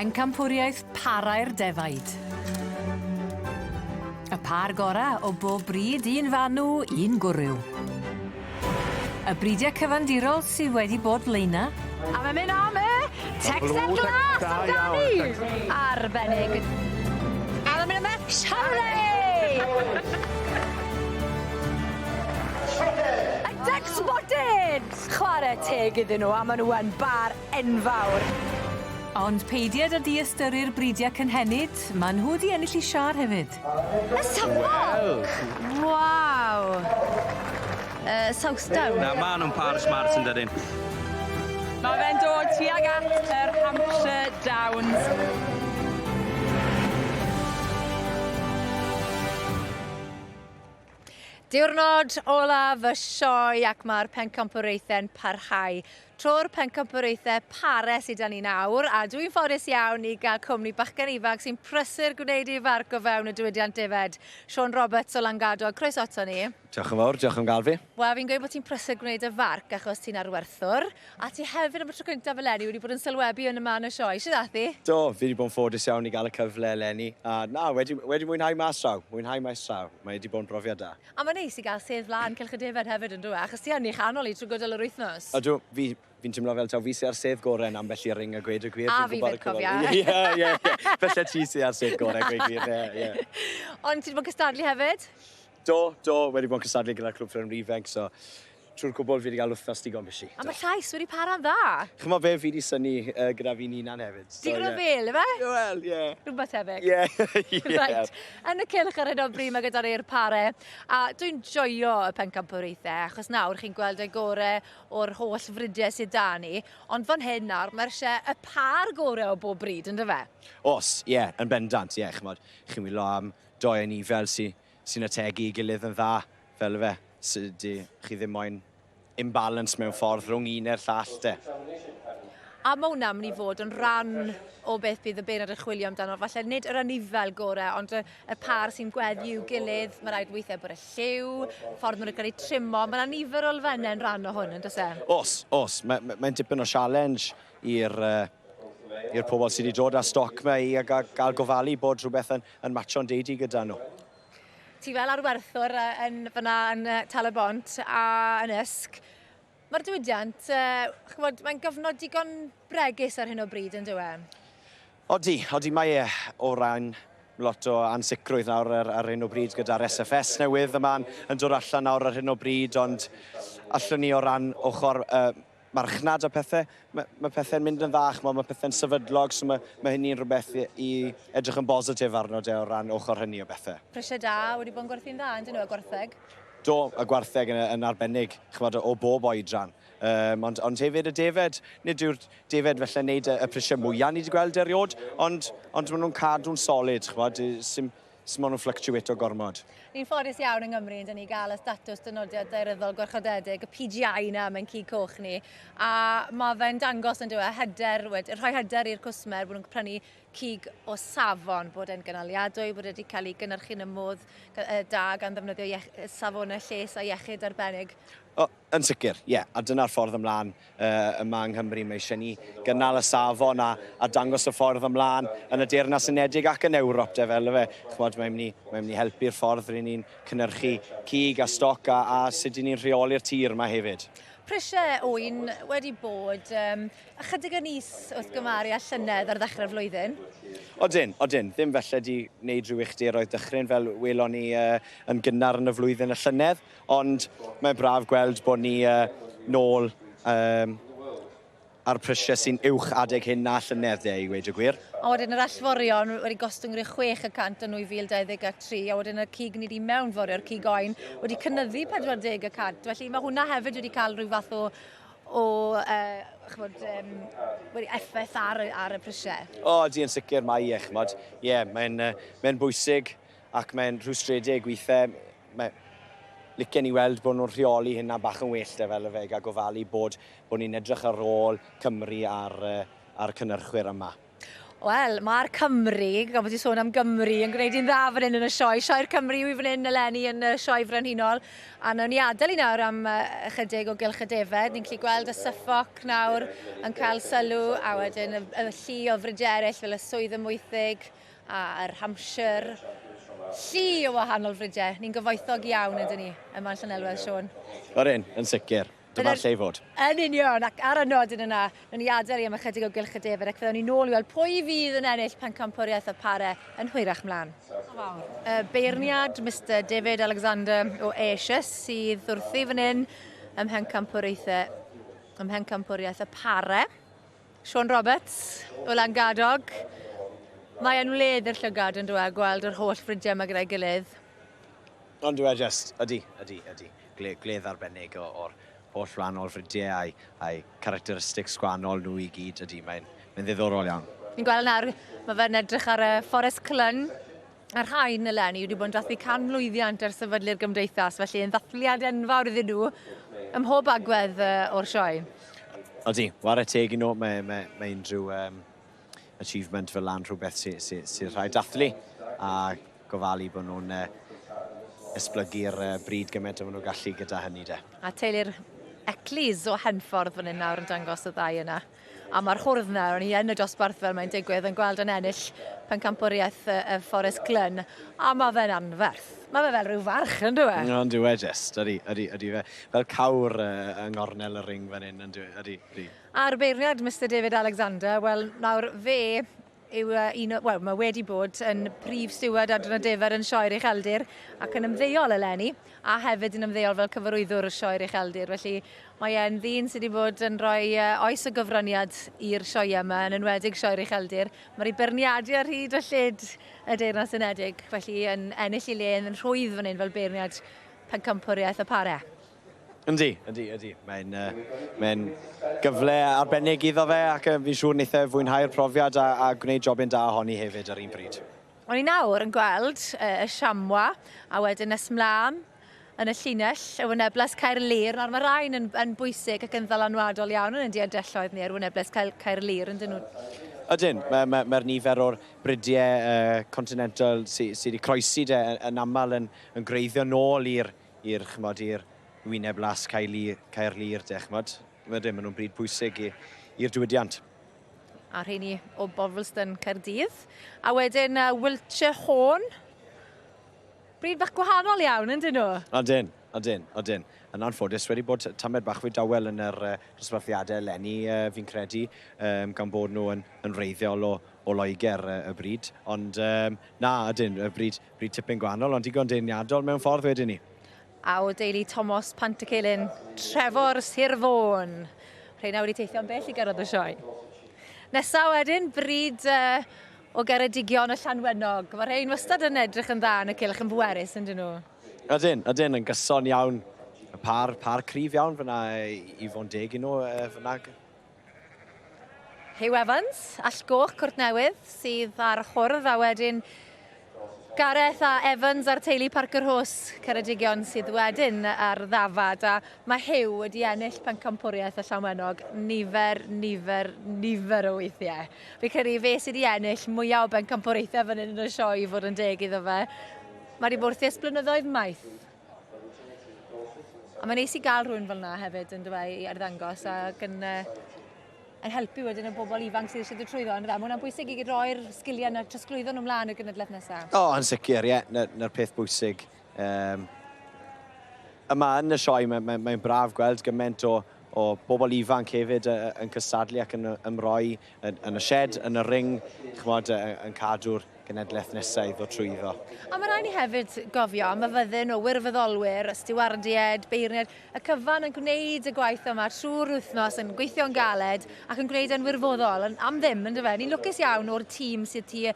Pencampwriaeth parau'r defaid. Y pâr gora o bob brîd, un fanw, un gwryw. Y bridiau cyfandirol sydd wedi bod flaena. A mae'n mynd am y Texel Glas amdani! Arbennig. A mae'n mynd am y Charlie! Y Duck Spotted! Chwarae teg iddyn nhw, a maen nhw yn bar enfawr. Ond peidied â diystyru'r bridiau cynhenid, maen nhw 'di ennill 'u siâr hefyd. Y Suffolk! Waw! Yy Southdown. Na, ma' nw'n par smart yndydyn? Ma' fe'n dod tuag at yr Hampshire Downs. Diwrnod olaf y sioe ac mae'r pencampwriaethau'n parhau. Tro'r pencampwriaethau pare sydd 'da ni nawr a dwi'n ffodus iawn i gael cwmni bachgen ifanc sy'n prysur gwneud ei farc o fewn y diwydiant defaid. Siôn Roberts o Langadog, croeso ato ni. Diolch yn fawr, diolch am gael fi. Wel, fi'n gweud bod ti'n prysur gwneud y farc achos ti'n arwerthwr. A ti hefyd am y tro cyntaf eleni wedi bod yn sylwebu yn y man y sioe. Shwt ath hi? Do, fi wedi bod yn ffodus iawn i gael y cyfle eleni. A na, wedi, wedi mwynhau mas draw, mwynhau maes draw. Mae wedi bod yn brofiad da. A mae'n neis i gael sedd flaen Cylch y Defaid hefyd yn dyw e? Achos ti yn ei chanol hi trwy gydol yr wythnos. Ydw, fi, fi'n teimlo fel taw fi sy ar sedd gorau yn ambell i ring a gweud y gwir. A fi 'fyd, cofia. Ie, ie, ie. Falle ti sy ar sedd gorau, gweud gwir, ie, ie. Ond ti wedi bod yn cystadlu hefyd? Do, do, wedi bod yn cystadlu gyda'r Clwb Ffermwyr Ifanc, so Trwy'r cwbl fi 'di gael wythnos digon busy. A ma' llais wedi para'n dda. Ch'mo' be' fi 'di synnu yy gyda fi'n hunan hefyd. So Digon o fêl yfe? Wel ie. Rwbeth tebyg. Ie ie. Reit yn y cylch ar hyn o bryd ma' gyda ni'r pare a dwi'n joio y pencampwriaethe achos nawr chi'n gweld y gore o'r holl frydie sydd 'da ni ond fan hyn nawr ma' isie y pâr gore o bob bryd on'd yfe? O's ie yn bendant ie ch'mod chi'n wylo am dou anifail sy sy'n ategu 'i gilydd yn dda fel yfe. Sy 'di, chi ddim moyn imbalance mewn ffordd rhwng un neu'r llall 'de. A ma' hwnna mynd i fod yn rhan o beth bydd y beirniad yn chwilio amdano. Falle nid yr anifail gore, ond y, y pâr sy'n gweddu i'w gilydd. Mae rhaid weithiau bod y lliw, ffordd maen nhw'n cael eu trimo. Mae yna nifer o elfennau yn rhan o hwn, yn does e? Os, os. Mae'n mae, mae dipyn o sialens i'r uh, i'r pobl sydd wedi dod â stoc 'ma i a gael gofalu bod rhywbeth yn, yn matcho'n deidi gyda nhw. Ti fel arwerthwr yn fyna yn Tal-y-bont a yn Ysg. Mae'r diwydiant, ch'mod, mae'n gyfnod digon bregus ar hyn o bryd, yn dyw e? Odi, odi mae e o ran lot o ansicrwydd nawr ar, ar hyn o bryd gyda'r SFS newydd yma'n yn dod allan nawr ar hyn o bryd, ond allwn ni o ran ochr uh, marchnad a pethe, ma' ma' pethe'n mynd yn dda, ch'mo' ma' pethe'n sefydlog, so ma' ma' hynny'n rhywbeth i i edrych yn bositif arno de o ran ochr hynny o bethe. Prisiau da wedi bod yn gwerthu'n dda yndyn nhw, a gwartheg? Do, y gwartheg yn yn arbennig, ch'mod, o bob oedran. Yym ond ond hefyd y defed, nid yw'r defed felle'n neud y y prisie mwya ni 'di gweld eriôd, ond ond ma' nw'n cadw'n solid, ch'mod, sim Sdim ond nhw'n fflyctiwêto gormod. Ni'n ffodus iawn yng Nghymru yndyn ni i gael y statws dynodiad daearyddol gwarchodedig, y PGI 'na am ein cig coch ni, a ma' fe'n dangos on'd yw e, hyder wed- rhoi hyder i'r cwsmer bod nhw'n prynu cig o safon, bod e'n gynaliadwy, bod e 'di cael ei gynhyrchu yn y modd da gan ddefnyddio iech- safonau lles a iechyd arbennig. O, Yn sicr, ie, a dyna'r ffordd ymlaen uh, yma yng Nghymru. Mae eisiau ni gynnal y safon a, a dangos y ffordd ymlaen yn y Deyrnas Unedig ac yn Ewrop, de fel yfe. Ch'mod, mae'n mynd i, mae'n mynd i helpu'r ffordd ry'n ni'n cynhyrchu cig a stoc a, a sut ry'n ni'n rheoli'r tir yma hefyd. Prisiau ŵyn wedi bod um, ychydig yn is wrth gymaru â llynedd ar ddechrau'r flwyddyn. Odyn, odyn. Ddim felly di wneud rhyw uchderoedd dychryn fel welon ni uh, yn gynnar yn y flwyddyn y llynedd. Ond mae'n braf gweld bod ni nôl um, ar prisiau sy'n uwch adeg hyn na llynedd, de, i weud y gwir. A wedyn yr allforion wedi gostwng rhyw 6 y cant yn 2023, a wedyn y cig ni wedi mewnforio'r cig oen wedi cynyddu 40 y cant. Felly mae hwnna hefyd wedi cael rhyw fath o ch'mod, wedi effaith ar y prisiau. O, di yn sicr mae e, ch'mod. Ie, yeah, mae'n mae bwysig ac mae'n rhwystredig weithiau. Mae licen i weld bod nhw'n rheoli hynna bach yn well de fel y fe, a gofalu bod, bod ni'n edrych ar ôl Cymru a'r, a'r cynnyrchwyr yma. Wel, mae'r Cymry, gan bod ti'n sôn am Gymru, yn gwneud hi'n dda fan hyn yn y sioe. Sioe'r Cymry yw hi fan hyn eleni yn y Sioe Frenhinol. A nawn ni adael i nawr am ychydig o gylch y defed. Ni'n gallu gweld y Suffolk nawr yn cael sylw, a wedyn y, y llu o fridiau eraill fel y Swydd y Mwythig a'r Hampshire. Llu o wahanol fridiau. Ni'n gyfoethog iawn ydyn ni yma yn Llanelwedd, Siôn. O'r un, yn sicr. Dyma'r lle i fod. Yn union, ac ar y nodyn yna, nawn ni adael i am ychydig o gylch y defed ac fyddwn ni nôl i weld pwy fydd yn ennill pencampwriaeth y pare yn hwyrach mlaen. Y beirniad, Mr David Alexander o Ayrshire, sydd wrthi fan hyn ym mhencampwriaethau, ym mhencampwriaeth y pare. Sean Roberts o Langadog. Mae e'n wledd i'r llygad yn dweud gweld yr holl fridiau yma gyda'i gilydd. Ond dwi e just, ydy, ydy, ydy. Gledd arbennig o'r holl wahanol fridiau a'i characteristics gwahanol nhw i gyd, ydy, mae'n mae ddiddorol iawn. Ni'n gweld nawr, mae fe'n edrych ar y Fforest Clun, a'r rhain eleni wedi bod yn dathlu 100 mlwyddiant ers sefydlu'r gymdeithas, felly yn ddathliad enfawr iddyn nhw ym mhob agwedd o'r sioe. Ydy, whare teg i nhw, mae unrhyw achievement fel lan rhywbeth sy'n sy, sy rhaid dathlu a gofalu bod nhw'n esblygu'r bryd gymaint o maen nhw'n gallu gyda hynny de. A teulu'r Eclis o Henffordd fan hyn nawr yn dangos y ddau yna. A mae'r hwrdd yna, o'n i yn y dosbarth fel mae'n digwydd, yn gweld yn ennill pencampwriaeth y Fforest Glyn. A mae fe'n anferth. Mae fe fel rhyw farch, yn dyw e? Ond dyw e just, ydy, ydy, ydy fe. Fel cawr yng ngornel y ring fan hyn, yn dyw e, ydy, ydy. A'r beirniad, Mr David Alexander, wel, nawr fe yw un o, wel, mae wedi bod yn prif stiward adran y defer yn Sioe'r Ucheldir ac yn ymddeol eleni, a hefyd yn ymddeol fel cyfarwyddwr y Sioe'r Ucheldir. Felly mae e'n ddyn sydd wedi bod yn rhoi oes o gyfraniad i'r sioe yma, yn enwedig Sioe'r Ucheldir. Mae'r ei beirniadu ar hyd a lled y Deyrnas Unedig, felly yn ennill ei le yn rhwydd fan hyn fel beirniad pencampwriaeth y pare. Yndi, yndi, yndi. Mae'n mae gyfle arbennig iddo fe ac fi'n siŵr wneith e fwynhau'r profiad a gwneud jobyn da ohoni hefyd ar un pryd. O'n i nawr yn gweld y chamois a wedyn nes mlaen yn y llinell, y Wyneblas Caerlŷr. Nawr mae rhain yn bwysig ac yn ddylanwadol iawn yn y diadelloedd ni ar Wyneblas Caerlŷr yn dyn nhw. Ydyn, mae'r mae nifer o'r bridiau continental sydd sy wedi croesi de yn aml yn gwreiddio nôl i'r, ch'mod, i'r wyneb las Caerlŷr de, ch'mod. Wedyn, maen nhw'n bryd pwysig i'r diwydiant. A rheini o Bonvilston Caerdydd. A wedyn Wiltshire Horn. Bryd bach gwahanol iawn, yn dyn nhw? Odyn, odyn, odyn. Yn anffodus, wedi bod tamed bach fwy dawel yn yr dosbarthiadau eleni, fi'n credu, gan bod nhw yn wreiddiol o Loegr y bryd. Ond na, ydyn, y bryd tipyn gwahanol, ond digon deniadol mewn ffordd wedyn ni. A o deulu Thomas Pantycelyn, Trefor Sir Fôn. Rheina wedi teithio'n bell i gyrraedd y sioe. Nesa wedyn, bryd o Geredigion y Llanwenog. Mae rhain wastad yn edrych yn dda yn y cylch yn bwerus, yn dyn nhw? Ydyn, ydyn, yn gyson iawn. Y par cryf iawn fyna i fod yn deg i nhw fyna. Hugh Evans, Alltgoch, Cwrt Newydd, sydd ar hwrdd, a wedyn Gareth a Evans a'r teulu Parker Horse Ceredigion sydd wedyn ar ddafad, a mae Hugh wedi ennill pencampwriaeth y Llanwenog nifer, nifer, nifer o weithiau. Fi credu fe sydd wedi ennill mwyaf o bencampwriaethau fan hyn yn y sioe i fod yn deg iddo fe. Mae wedi bod wrthi ers blynyddoedd maith. A mae'n neis i gael rhywun fel yna hefyd yn dweud i arddangos ac yn helpu wedyn y bobl ifanc sydd eisiau dod trwyddo. Ond mae hwnna'n bwysig i roi'r sgiliau yna, trosglwyddo nhw mlaen i'r genedlaeth nesaf. O, yn sicr, ie. Na'r peth bwysig. Yma yn y sioe, mae'n mae braf gweld gymaint o bobl ifanc hefyd yn cystadlu ac yn ymroi yn y shed, yn y ring, ch'mod, yn cadw'r genedlaeth nesaf i ddod trwyddo. A mae rhaid ni hefyd gofio am y fyddin o wirfoddolwyr, y stiwardiaid, beirniaid, y cyfan yn gwneud y gwaith yma trwy'r wythnos, yn gweithio'n galed ac yn gwneud e'n wirfoddol, yn, am ddim, yn dyfe? Ni'n lwcus iawn o'r tîm sydd tu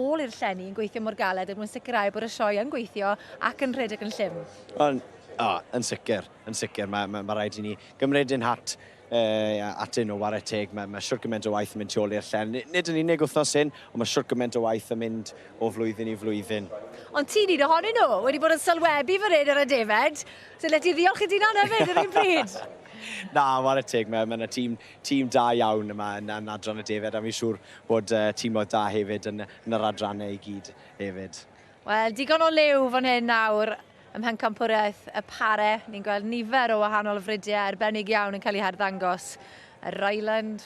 ôl i'r llenni yn gweithio mor galed er mwyn sicrhau bod y sioe yn gweithio ac yn rhedeg yn llyfn. Ond, o, yn sicr, yn sicr. Mae rhaid i ni gymryd ein hat atyn nhw, whare teg. Mae siwr gymaint o waith yn mynd tu ôl i'r llen. Nid yn unig wythnos hyn, ond mae siwr gymaint o waith yn mynd o flwyddyn i flwyddyn. Ond ti'n un ohonyn nhw, wedi bod yn sylwebu fan hyn ar y defed. So le ti ddiolch i di hefyd yr un pryd. Na, whare teg, mae yna tîm, tîm da iawn yma yn, yn adran y defaid, a fi'n siŵr bod tîmoedd da hefyd yn, yn yr adrannau i gyd hefyd. Wel, digon o liw fan hyn nawr ym Mhencampwriaeth y Pare. Ni'n gweld nifer o wahanol fridiau arbennig iawn yn cael eu harddangos. Y Ryland,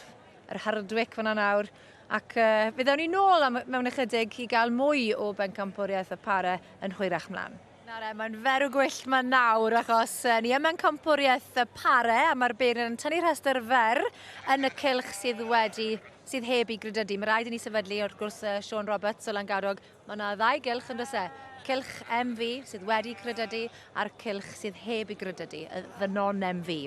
yr Hardwick fyna nawr. Ac fe ddewn ni nôl am, mewn ychydig i gael mwy o Bencampwriaeth y Pare yn hwyrach mlaen. Nawr e, mae'n ferw gwyllt ma nawr achos ni ym Mhencampwriaeth y Pare a mae'r beirniad yn tynnu rhestr fer yn y cylch sydd wedi sydd heb i grydydu. Mae rhaid i ni sefydlu wrth gwrs Sean Roberts o Langadog. Mae yna ddau gylch yn does e? Cylch MV sydd wedi credydu a'r cylch sydd heb i grydydu, the non-MV.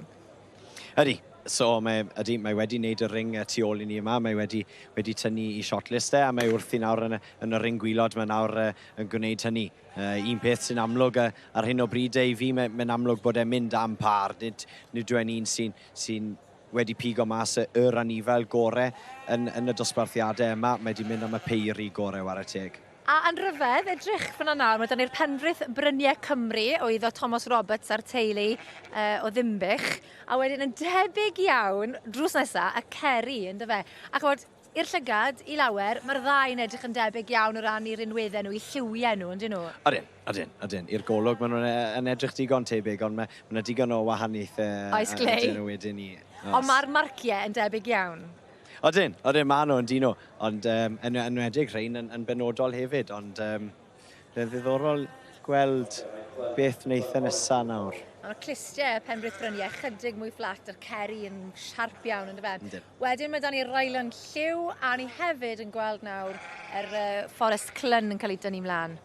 Ydy. So mae, ydy, mae wedi wneud y ring tu ôl i ni yma, mae wedi, wedi tynnu i shortlist e, a mae wrthi nawr yn y, yn y ring gwylod, mae nawr yn gwneud hynny. Un peth sy'n amlwg ar hyn o bryd e i fi, mae'n mae amlwg bod e'n mynd am par, nid, nid yw e'n un sy'n sy wedi pigo mas y, yr anifail gore yn, yn y dosbarthiadau yma, mae wedi mynd am y peiri gore whare teg. A yn rhyfedd, edrych fyna nawr, mae 'da ni'r Penfrith Bryniau Cymru o iddo Thomas Roberts a'r teulu o Ddinbych, a wedyn yn debyg iawn, drws nesa, y Ceri, yndyfe? A ch'mod, i'r llygad, i lawer, mae'r ddau yn edrych yn debyg iawn o ran i rinweddau nhw, i lliwiau nhw, yndyn nhw? Odyn, odyn, odyn. I'r golwg maen nhw'n yn edrych digon tebyg, ond mae ma 'na digon o wahaniaethau Oes, Glei? ydyn nhw wedyn 'ny. Ond mae'r marciau yn debyg iawn. Odyn, odyn, maen nhw, yn dyn nhw. Ond um, yn enwedig rhain yn, yn benodol hefyd, ond um, bydd ddiddorol gweld beth wneith e nesa nawr. Mae'r clustiau Penbrith Bryniau chydig mwy fflat, a'r ceri yn siarp iawn, yn dyfe? Yndyn. Wedyn mae 'da ni Ryland Lliw, a ni hefyd yn gweld nawr yr Fforest Clun yn cael ei dynnu mlaen.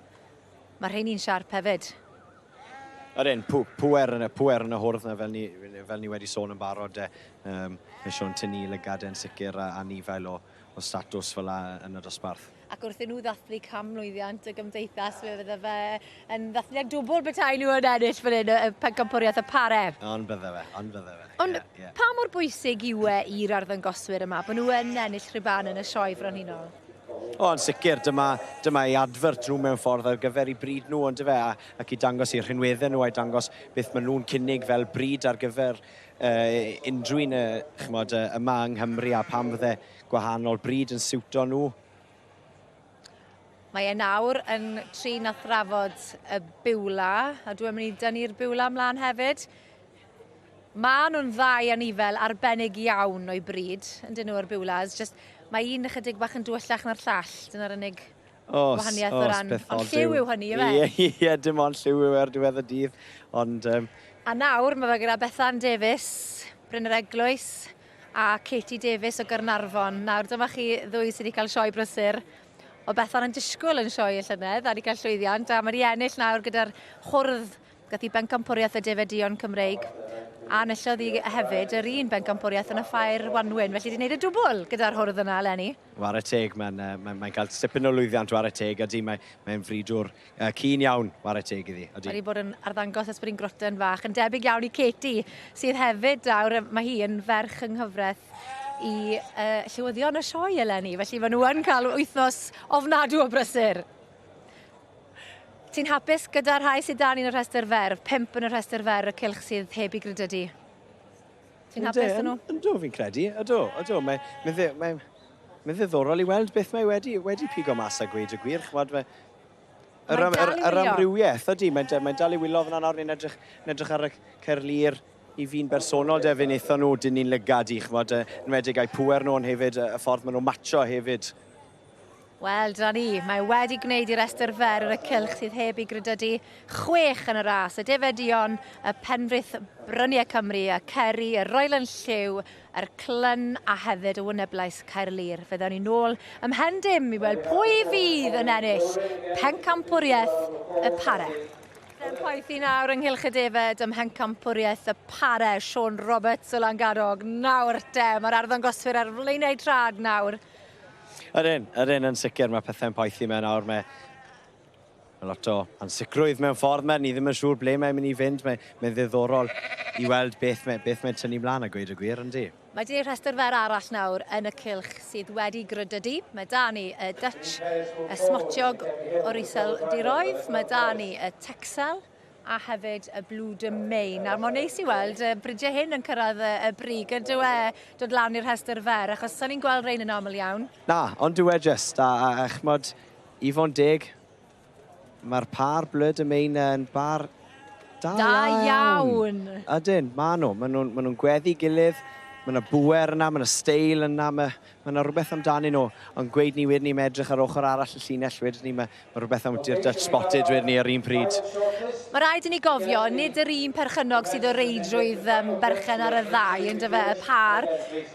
Mae rheini'n siarp hefyd. Ydyn, pŵer yn y, pŵer yn y hwrdd 'na fel ni, fel ni wedi sôn yn barod de. Mae Siôn tynnu lygad e'n sicr a, a nifael o, o statws fel 'a yn y dosbarth. Ac wrth i nhw ddathlu canmlwyddiant y gymdeithas, fe fydde fe yn ddathliad dwbl petai nhw yn ennill fan hyn, y pencampwriaeth y pare. Ond bydde fe, ond bydde fe. Ond yeah, yeah. pa mor bwysig yw e i'r arddangoswyr yma, bod nhw yn ennill rhuban yn y sioe frenhinol? O, yn sicr, dyma, dyma ei adfert nhw mewn ffordd ar gyfer eu bryd nhw, ond fe, a, ac i dangos eu rhinweddau nhw, a i dangos beth maen nhw'n cynnig fel bryd ar gyfer unrhyw un chymod, yma yng Nghymru a pam fydde gwahanol bryd yn siwto nhw. Mae e nawr yn trin a thrafod y biwla, a dwi'n mynd i dynnu'r biwla ymlaen hefyd. Maen nhw'n ddau anifel arbennig iawn o'i bryd, yn dyn nhw, yr biwlas. Just, mae un ychydig bach yn dywyllach na'r llall, dyna'r unig Os, wahaniaeth o os, ran... beth Ond lliw yw hynny, yw e? Ie, ie, dim ond lliw yw e ar diwedd y dydd. Ond, A nawr mae fe gyda Bethan Davies, Bryn yr Eglwys, a Katie Davies o Gaernarfon. Nawr dyma chi ddwy sydd wedi cael sioe brysur. O Bethan yn disgwyl yn sioe y llynedd a wedi cael llwyddiant, a mae wedi ennill nawr gyda'r hwrdd. Gath hi bencampwriaeth y Defaid Duon Cymreig a enillodd hi hefyd yr un bencampwriaeth yn y Ffair Wanwyn, felly wedi gwneud y dwbl gyda'r hwrdd yna eleni. Ware teg, mae'n mae, mae cael tipyn o lwyddiant ware teg, ydy, mae'n mae fridwr cyn iawn ware teg iddi. Ydy. Mae wedi bod yn arddangos ers bod hi'n groten fach, yn debyg iawn i Katie, sydd hefyd nawr, mae hi yn ferch yng nghyfraith i llywyddion y sioe eleni, felly maen nhw yn cael wythnos ofnadw o brysur. Ti'n hapus gyda'r rhai sydd 'da ni yn y rhestr fer? Pump yn y rhestr fer, y cylch sydd heb i grydydu. Ti'n hapus 'da nhw? Yndw, fi'n credu. Ydw, ydw. Mae, mae, mae, mae ddiddorol i weld beth mae wedi, wedi pigo mas a gweud y gwir. Ch'mod, mae, yr, am, yr, yr amrywiaeth, ydy, mae'n mae dal i wylo fyna nawr, ni'n edrych, yn edrych ar y Cerlir i fi'n bersonol, de, fe wnaethon nhw dyn ni'n lygad i, ch'mod, yn enwedig a'u pŵer nhw, ond hefyd y ffordd maen nhw'n matcho hefyd. Wel, dyna ni. Mae wedi gwneud i restr fer yn y cylch sydd heb ei grydydu chwech yn y ras. Y Defaid Duon, y Penfrith Bryniau Cymru, y Ceri, y Royal Lliw, yr Clun a hefyd y Wyneblais Caerlŷr. Fe ddawn ni nôl ymhen dim i weld pwy fydd yn ennill pencampwriaeth y pare. Yn poethi nawr ynghylch y defaid ym mhencampwriaeth y pare, Siôn Roberts o Langadog. Nawr te, mae'r arddangoswyr ar flaenau trad nawr. Ydyn, ydyn, yn sicr mae pethau'n poethi mewn nawr. Mae, mae lot o ansicrwydd mewn ffordd mae. Ni ddim yn siŵr ble mae'n mynd i fynd. Mae, mae'n ddiddorol i weld beth, mae, beth mae'n tynnu mlaen a gweud y gwir, yndi. Mae 'da ni rhestr fer arall nawr yn y cylch sydd wedi grydydu. Mae 'da ni y Dutch, y Smotiog o'r Iseldiroedd. Mae 'da ni y Texel. a hefyd y Blue de Maine. Nawr, mae'n neis i weld y bridiau hyn yn cyrraedd y, y brig, yn dyw e dod lan i'r rhestr fer, achos sa'n ni'n gweld rhain yn aml iawn. Na, ond dyw e jyst, a, a, a ch'mod, i fod yn deg, mae'r par Bleu de Maine yn bar da, da iawn. iawn. Ydyn, maen nhw. Maen nhw'n ma nhw gweddu gilydd, mae yna bwer yna, mae yna steil yna, mae, mae yna rhywbeth amdanyn nhw. Ond gweud ni wedyn ni, mae edrych ar ochr arall y llinell wedyn ni, mae, mae rhywbeth am di'r Dutch Spotted wedyn ni ar un pryd. Mae rhaid i ni gofio, nid yr un perchennog sydd o reidrwydd um, berchen ar y ddau, yn dyfe, y par.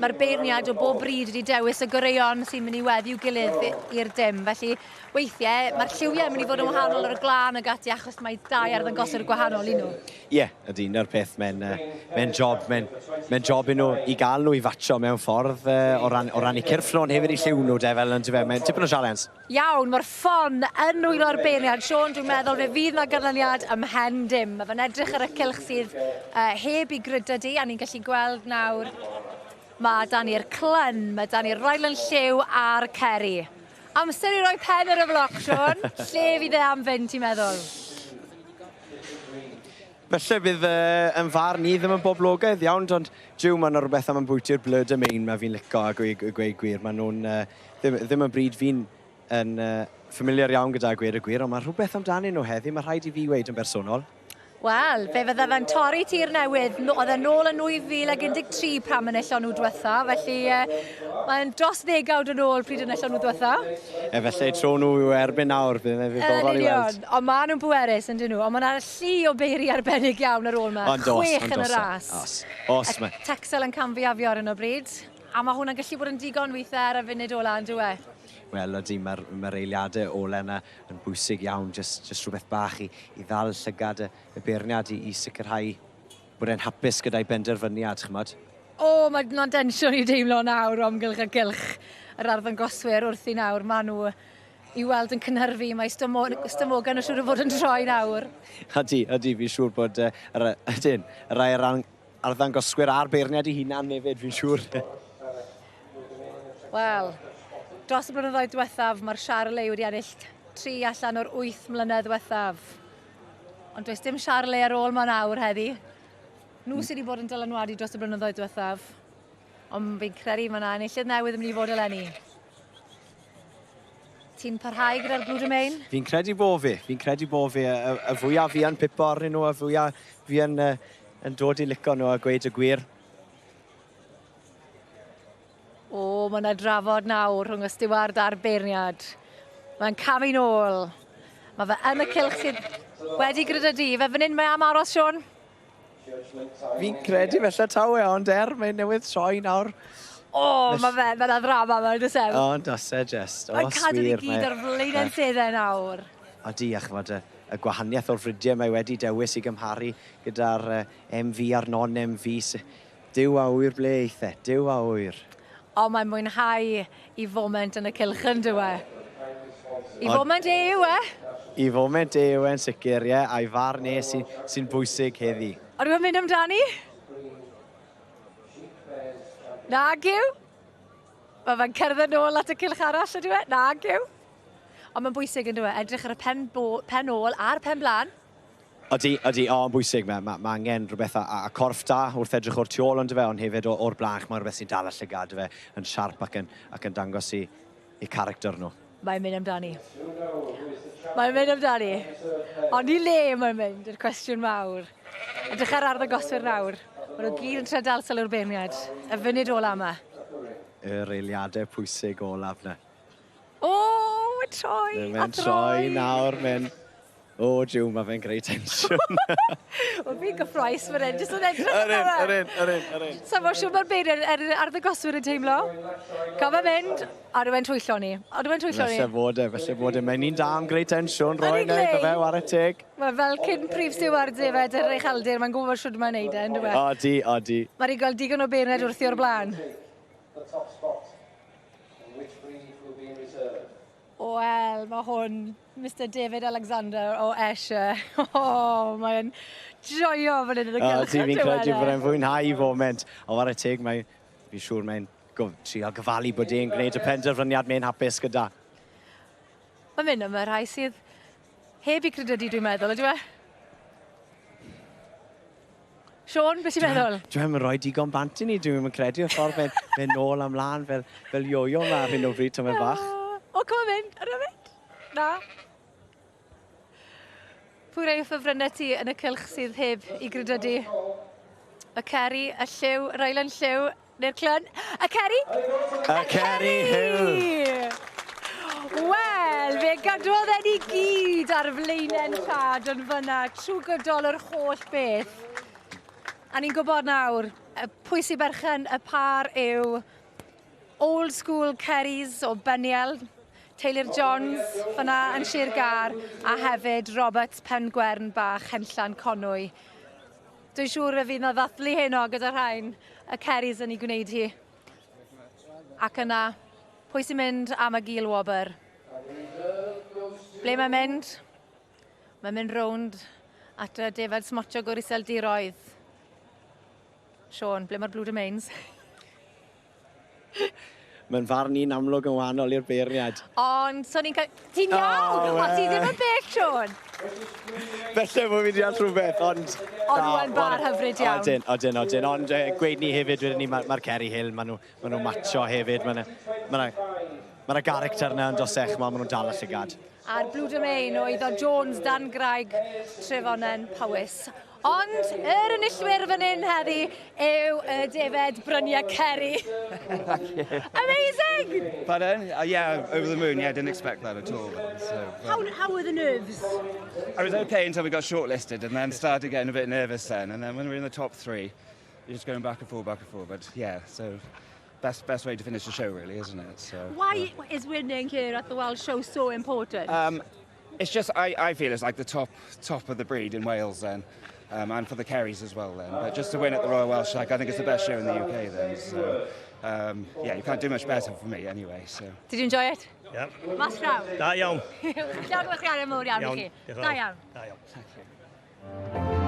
Mae'r beirniad o bob bryd wedi dewis y goreuon sy'n mynd i weddi'w gilydd i'r dim. Felly, weithiau, mae'r lliwiau yn mynd i fod yn wahanol ar y glân ag ati achos mae dau arddangoswr gwahanol i nhw. Ie, yeah, ydy, na'r peth, mae'n uh, mae job, mae'n mae job i nhw i gael nhw i fatio mewn ffordd uh, o ran, o ran eu cyrff nhw, ond hefyd i lliw nhw, de, fel yn dyfe, mae'n tipyn o sialens. Iawn, mae'r ffon yn nwylo'r beirniad. Siôn, dwi'n meddwl fe fydd 'na ganlyniad ymhen dim. Mae fe'n edrych ar y cylch sydd uh, heb i grydo di, a ni'n gallu gweld nawr mae dan ni'r clun, mae dan ni'r Ryland Lliw a'r Ceri. Amser i roi pen ar y bloc, Siôn. Lle fydd e am fynd, ti'n meddwl? Felly bydd uh, yn farn i ddim yn boblogaidd iawn, ond jiw, mae yna rhywbeth am ambwyti'r Bleu de Maine mae fi'n lico a gweud, gweud gwir. Maen nhw'n uh, ddim, ddim yn bryd fi'n yn uh, familiar iawn gyda gweud y gwir, ond mae rhywbeth amdanyn nhw heddi, mae rhaid i fi weud yn bersonol. Wel, fe fydda fe'n torri tir newydd. Oedd e'n nôl yn 2013 pam enillon nhw diwetha, felly uh, mae'n dros ddegawd yn ôl pryd enillon nhw diwetha. E felly tro nhw yw erbyn nawr, bydd e'n ddiddorol i weld. Ond maen nhw'n bwerus yn dyn nhw, ond mae yna llu o beiri arbennig iawn ar ôl yma. Ond os, Chwech ond yn y os, ras. Os, os. Y Texel yn camfi afio ar hyn o bryd. A mae hwnna'n gallu bod yn digon weithiau ar y funud ola, yn dyw e? Wel, ydy, mae'r ma eiliadau ola yna yn bwysig iawn, jyst, jyst rhywbeth bach i, i ddal llygad y, y beirniad i, i sicrhau bod e'n hapus gyda'i benderfyniad, chymod? O, mae yna densiwn i deimlo nawr o amgylch y gylch yr arddangoswyr wrthi nawr. Maen nhw i weld yn cynhyrfu, mae stymo, stymogan nhw siŵr o fod yn troi nawr. Ydy, ydy, fi'n siŵr bod, uh, yr, ydyn, y rai arddangoswyr a'r beirniad i hunan hefyd, fi'n siŵr. Wel, dros y blynyddoedd diwethaf, mae'r Charolais wedi ennill tri allan o'r 8 mlynedd diwethaf. Ond does dim Charolais ar ôl ma nawr heddi. Nhw sydd wedi bod yn dylanwadu dros y blynyddoedd diwethaf. Ond fi'n credu mae yna enillydd newydd yn mynd i fod eleni. Ti'n parhau gyda'r Blue Domain? Fi'n credu bo fi, fi'n credu bo fi. Y, y, y fwyaf fi yn pipo arnyn nhw, y fwyaf fi yn, uh, yn dod i lico nhw a gweud y gwir. O, mae yna drafod nawr rhwng y stiward a'r beirniad. Mae'n camu nôl. Mae fe yn y cylch sydd wedi grydydu. Fe fan hyn mae am aros, Siôn? Fi'n credu felly taw e, ond er, mae'n newydd troi nawr. O, mae fe, mae yna ddrama mewn does e? Ond os e just, Mae'n os cadw ni wir. gyd ar flaenau'n seddau nawr. Odi, a chymod, y, y gwahaniaeth o'r fridiau mae wedi dewis i gymharu gyda'r uh, MV a'r non-MV. Duw a ŵyr ble eith e, Duw a ŵyr. O, mae'n mwynhau i foment yn y cylch yn dyw e. I foment e yw e. I foment e yw e'n sicr, ie, a'i farn e sy'n sy bwysig heddi. Ond yw'n mynd amdani? Nag yw. Mae fe'n cerdded nôl at y cylch arall, ydyw e? Nag yw. Ond mae'n bwysig yn dyw e, edrych ar y pen, bo, pen ôl a'r pen blaen. Odi, odi, o, yn bwysig. Mae ma, ma angen rhywbeth a, a, corff da wrth edrych o'r tu ôl ond fe, ond hefyd o'r blaen, mae rhywbeth sy'n dal y llygad fe, yn siarp ac yn, ac yn dangos i, i character nhw. Mae'n mynd amdani. Mae'n mynd amdani. Ond i le mae'n mynd, yw'r cwestiwn mawr. Edrych ar arddangoswyr nawr. Maen nhw gyd yn trio dal sylw'r beirniad. Y funud ola yma. Yr eiliadau pwysig olaf na. O, mae'n troi, a Mae'n troi nawr, mae'n... O, jiw, mae fe'n greu tensiwn. Wel, fi'n gyffroes fan hyn, jyst yn edrych Yr un, arno fe. yr un, yr un, yr un. Sa fo siŵr mae'r beirniad ar arddangoswyr yn teimlo. Cael fe mynd, a rwy'n twyllo ni. A rwy'n twyllo ni. Felly bod e, felly bod e. Mae'n un da am greu tensiwn, roi Ydi neu, greu? fe, ware teg. Mae fel cyn prif stiward hefyd yr ucheldir, mae'n gwybod shwd mae'n neud e, yn dyw e? Odi, odi. Mae wedi gweld digon o beirniad wrthi o'r blaen. The top spot, and which breed will be in reserve? Wel, mae hwn, Mr David Alexander o Ayrshire. O, mae'n joio fan hyn yn y cylch. Odi, fi'n on'd yw e, credu bod de? e'n fwynhau foment. O, ware teg, mae, fi'n siŵr mae'n trio gyfalu bod e'n gwneud y penderfyniad mae'n hapus gyda. Mae'n mynd am y rhai sydd heb i credydu, dwi'n meddwl, ydyw e? Sean, beth ti'n meddwl? Dwi'n yn rhoi digon bant i ni, dwi'n yn credu y ffordd mae'n mynd nôl a mlaen fel, fel yo-yo yma ar hyn o bryd, tymed bach. O, come on mynd, ar mynd. Na. Pwy rai o ffefrynnau ti yn y cylch sydd heb i grydydu? Y Ceri, y Lliw, Ryland Lliw, neu'r Clun? Y Ceri? Y Ceri Hill! Wel, fe gadwodd e ni gyd ar flaenen llad yn fyna trwy gydol yr holl beth. A ni'n gwybod nawr, pwy sy'n berchen y par yw Old School Kerries o Beniel, Taylor Jones fyna yn Sir Gâr, a hefyd Roberts Pengwern Bach Henllan Conwy. Dwi'n siŵr y fydd na ddathlu heno gyda rhain y Kerries yn ei gwneud hi. Ac yna, pwy sy'n mynd am y gil wobr? Ble mae'n mynd? Mae'n mynd rownd at y defaid smotiog o'r Iseldiroedd. Sean, ble mae'r Blue Domains? Mae'n farn i'n amlwg yn wahanol i'r beirniad. Ond, so ni'n cael... Ti'n iawn! Oh, O, ti ddim yn bell, Sean! Felly bod fi deall rhywbeth, ond... Ond ma'n bar hyfryd iawn. Odyn, odyn, odyn. Ond gweud ni hefyd, wedyn ni, mae'r ma Kerry Hill, maen nhw, ma nhw matcho hefyd. Mae yna ma ma character yna yn dosech, ma nhw'n dal y llygad. A'r Blue Domain oedd o Jones dan Graig Trefonen Powys. Ond yr enillwyr fan hyn heddi yw y defed Bryniau Ceri. Amazing! Pardon? Yeah, over the moon. Yeah, didn't expect that at all. So, How were the nerves? I was okay until we got shortlisted and then started getting a bit nervous then. And then when we were in the top three, you're just going back and forth, back and forth. But yeah, so best way to finish the show, really, isn't it? So Why is winning here at the Welsh Show so important? It's just I feel it's like the top of the breed in Wales then. And for the Kerries as well then. But just to win at the Royal Welsh, like, I think it's the best show in the UK then. So yeah, you can't do much better for me anyway. So. Did you enjoy it? Yep. Mas draw. Da iawn. Diolch yn fawr iawn i Iawn. chi. Diolch yn Da fawr. iawn. Da iawn.